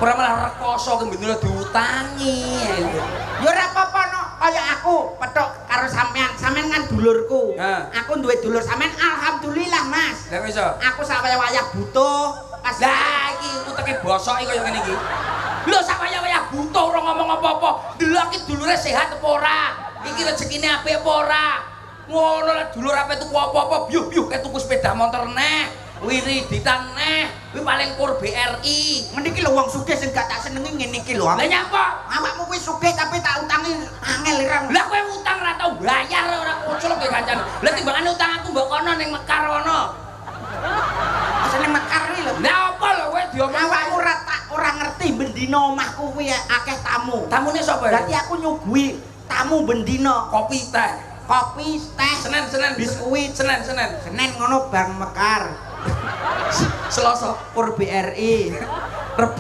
Ora malah rekoso ki bendina diutangi. Ya ora apa-apa no, kaya aku petuk karo sampean. Sampean kan dulurku. Aku duwe dulur sampean, alhamdulillah, Mas. Lah kok iso? Aku sak wayah-wayah butuh pas Lah iki uteke bosok iki kaya ngene iki. Lho sak wayah-wayah butuh ora ngomong apa-apa. Delok iki dulure sehat apa ora? Iki rezekine apik apa ora? Ngono lah dulur ape tuku apa-apa byuh-byuh kayak tuku sepeda motor neh. Wiriditan neh, kuwi paling kur BRI. Ngene iki lho wong sugih sing gak tak senengi ngene iki lho. Lah nyapa? Awakmu kuwi sugih tapi tak utangi angel ira. Lah kowe utang ora tau bayar ora kuculuk kowe kancane. Lah timbangane utang aku mbok kono ning Mekar kono. Asale Mekar kuwi lho. Lah apa lho kowe diomong Awakmu ora tak ora ngerti bendina omahku kuwi akeh tamu. Tamune sapa ya? Berarti aku nyuguhi tamu bendina. Kopi teh. Kopi, teh, Senen Senen biskuit. Senen Senen. Senen ngono Bank Mekar, Selasa kur BRI. Rebu.